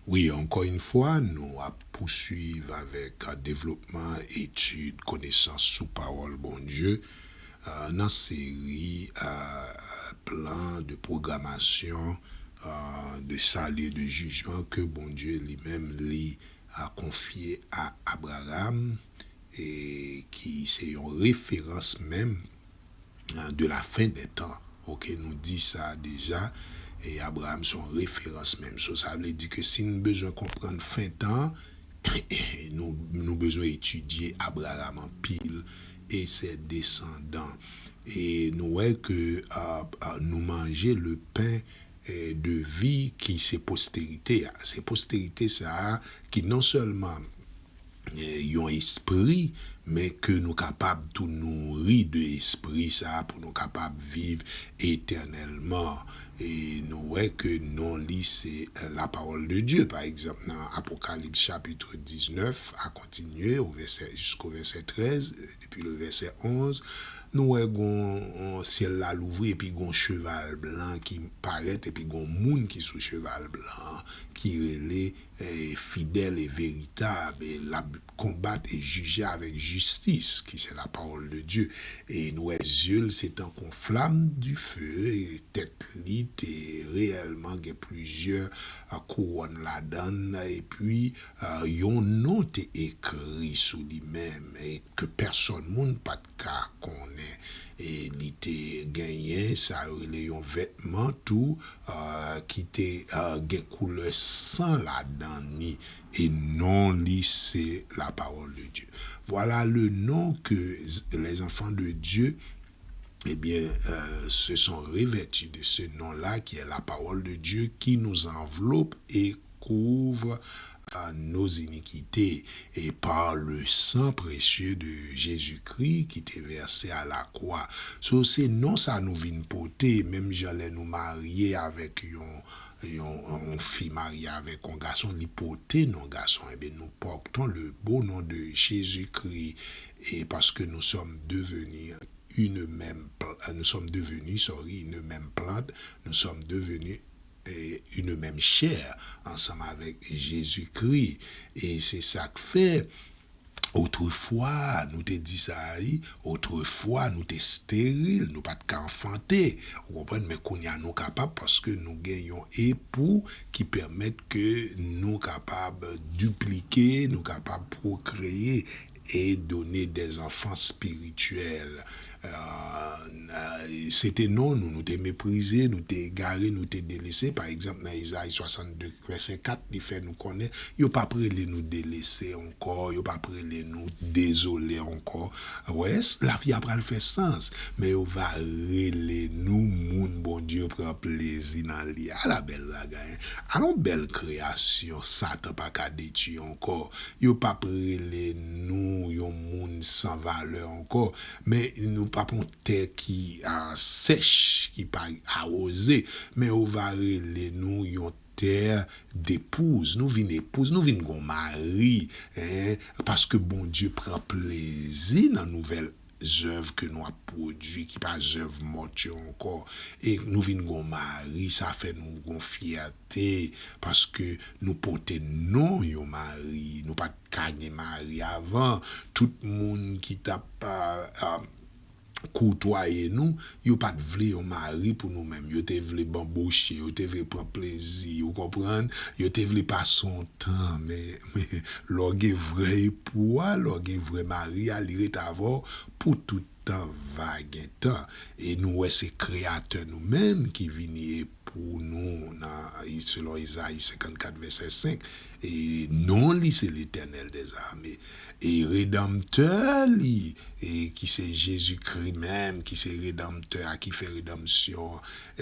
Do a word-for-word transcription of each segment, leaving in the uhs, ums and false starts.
Wi, ankò yon fwa, nou ap pouswiv avèk devlopman etid konesans sou pawòl Bondye, euh, nan seri euh, plan de pwogramasyon euh, de sali e de jijman ke Bondye li menm li a konfye a Abraram, e ki se yon referans menm euh, de la fin des temps. Ok, nou di sa deja, e Abraham se yon referans menm. So, sa vle di ke si nou bezwen konprann fen tan, nou, nou bezwen etidye Abraham anpil e se desandan. E nou wè ke uh, uh, nou manje le pen eh, de vi ki se posterite a. Se posterite sa a ki non sèlman eh, yon espri, men ke nou kapab tou nouri de espri sa a pou nou kapab viv etènèlman. E nou wè ke non li se eh, la parole de Dieu. Pa egzanp, nan Apokalips chapitre dix-neuf, a kontinye, o vèsè, jusqu'au verset treize, eh, depi le verset onze, nou wè gon syèl la louvri epi gon cheval blan ki parèt epi gon moun ki sou cheval blan ki rele eh, fidèl e veritab, e l ap konbat e jije avèk jistis, ki se la parole de Dieu. E nou wè zye l se tankou flam dife, e tèt li te reyèlman gen plizyè ah, kouwòn ladan l, epi ah, yon non te ekri sou li menm, e ke pèsòn moun pa t ka konnen. E li te genyen sa yo rele yon vètman tou, euh, ki te euh, gen koulè san ladan ni. E non li se la parole de Dieu. Voilà le nom que les enfants de Dieu, eh bien, euh, se sont revêtus de ce nom-là qui est la parole de Dieu qui nous enveloppe et couvre euh, nos iniquités et par le sang précieux de Jésus-Christ qui était versé à la croix. So, se non sa nou vin pote, menm jan lè nou marye avèk yon yon, yon fi marye avèk yon gason, li pote non gason. Ebyen, nous portons le beau nom de Jésus-Christ, et parce que nous sommes devenus une même, pl- nous sommes devenus, sorry, une même plante, nous sommes devenus eh, une même chair ansanm avèk Jezikri. E se sa k fè, otrefwa, nou te di sa, wi, otrefwa, nou te steril, nou pa t ka anfante. Ou konprann? Men kounye a, nou kapab paske nou gen yon epou ki pèmèt ke nou kapab diplike, nou kapab pwokreye e done dèzanfan espirityèl. Euh, euh, se te non nou, nou te meprize, nou te egare, nou te delese. Pa egzanp, nan Ezayi swasannde vèsè kat, li fè nou konnen, yo p ap rele nou delese ankò, yo p ap rele nou dezole ankò. Wè, s- lavi a pral fè sans, men yo va rele nou moun Bondye pran plezi nan li. Ala bèl bagay, hein? Ala yon bèl kreyasyon Satan pa ka detwi ankò. Yo p ap rele nou yon moun san valè ankò, men nou p ap yon tè ki ah, sèch, ki pa awoze, men yo va rele nou yon tè depouz. Nou vin epouz, nou vin gon mari, hein, paske Bondye pran plezi nan nouvèl zèv ke nou ap pwodui, ki pa zèv mòt yo ankò. E nou vin gon mari, sa fè nou gon fyète, paske nou pote non yon mari. Nou pa t ka gen mari avan. Tout moun ki t ap ah, ah, koutwaye nou, yo pa t vle yon mari pou nou menm. Yo te vle banboche, yo te vle pran plezi, ou konprann? Yo te vle pase yon tan, men, men lè w gen vrè epou a, lè w gen vrè mari a, li ret avè w pou tout tan va gen tan. E nou wè se Kreyatè nou menm ki vini epou nou nan, selon Ezayi senkannkat vèsè senk. E non li se Letènèl dèzame. E Redanmtè li, e ki se Jezikri menm, ki se Redanmtè a, ki fè redanmsyon,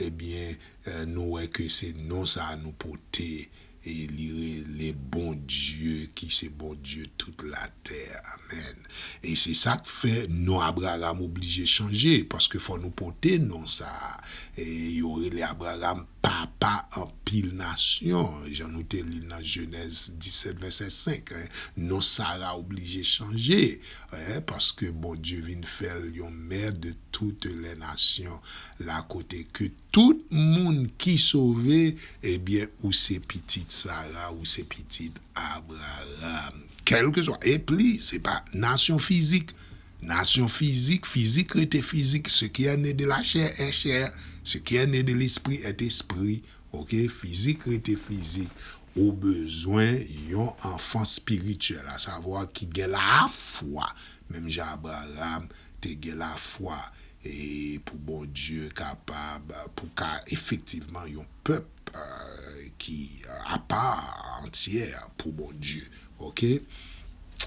ebyen, eh, nou wè ke se non sa a nou pote. E li rele Bondye ki se Bondye tout latè. Amèn. E se sa k fè non Abraram oblije chanje, paske fò nou pote non sa a. E yo rele Abraram papa anpil nasyon, jan nou te li l nan Jenèz disèt vèsè senk, hein. Non Sara oblije chanje, hein, paske Bondye vin fè l yon mère de toutes les nations, la kote ke tout moun ki sove, ebyen, ou se pitit Sara, ou se pitit Abraham. Kèlkeswa, e plis, se pa nasyon fizik. Nasyon fizik, fizik rete fizik. Ce qui est né de la chair est chair. Ce qui est né de l'esprit est esprit. Ok, fizik rete fizik. Ou bezwen yon anfan espirityèl, asavwa ki gen lafwa, menm jan Abraham te gen lafwa, e pou Bondye kapab, pou ka efektivman yon pèp, euh, ki, euh, apa, antyè pou Bondye. Ok?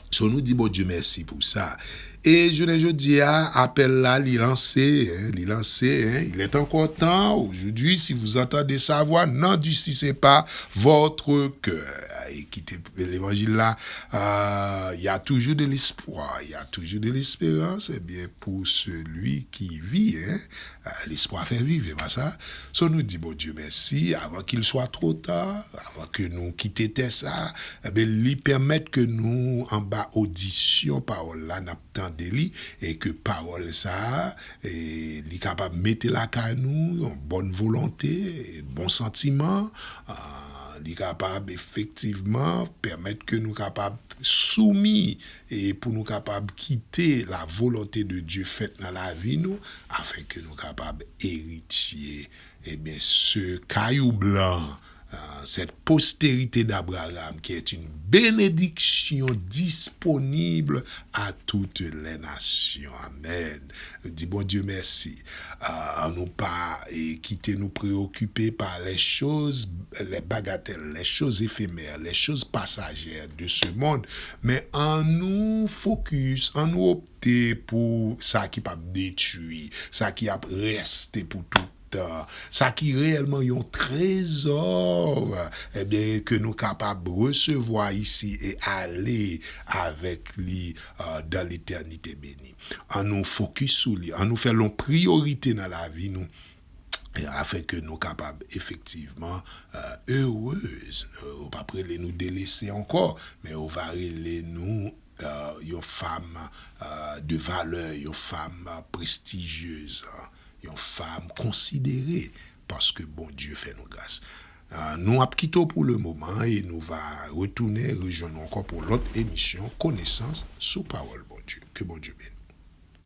So, nou di Bondye mèsi pou sa. E jounen jodi a, apèl la, li lanse, hein, li lanse, hein. Il est encore temps, aujourd'hui, si vous entendez sa voix, n'endurcissez pas votre cœur. E kite levanjil la, euh, il y a toujours de l'espoir, il y a toujours de l'espérance, eh bien, pour celui qui vit, hein. Euh, l'espoir fait vivre, e pa sa? So, nou di Bondye mèsi, avant qu'il soit trop tard, avan ke nou kite tè sa, e ben, li pèmèt ke nou anba odisyon pawòl la, n ap tande li, e ke pawòl sa, e, li kapab mete lakay nou yon bòn volonte, bon santiman, ah, li kapab efektivman pèmèt ke nou kapab soumi, e pou nou kapab kite la volonte de Dye fèt nan lavi nou, afin ke nou kapab eritye, e ben, se kayou blan, euh, cette postérité d'Abraham qui est une bénédiction disponible à toutes les nations. Amen. Di Bondye mèsi. Euh, ann nou pa, e, kite nou preokipe pa les choses, les bagatelles, les choses éphémères, les choses passagères de ce monde. Men ann nou fokis, ann nou opte pou sa ki p ap detwi, sa ki ap reste pou tout tan, sa ki reyèlman yon trezò, ebyen, ke nou kapab resevwa isi e ale avèk li, euh, dans l'éternité bénie. Ann nou fokis sou li, ann nou fè l yon priyorite nan lavi nou, e afin ke nou kapab efektivman, euh, heureuse. Euh, ou p ap rele nou delese ankò, men ou va rele nou, euh, yon fanm, euh, de valè, yon fanm prestijyez, yon fanm konsidere, paske Bondye fè nou gras. Euh, nou ap kite w pou le moman e nou va retounen rejwenn ou ankò pou lòt emisyon Konesans sou Pawòl Bondye. Ke Bondye beni.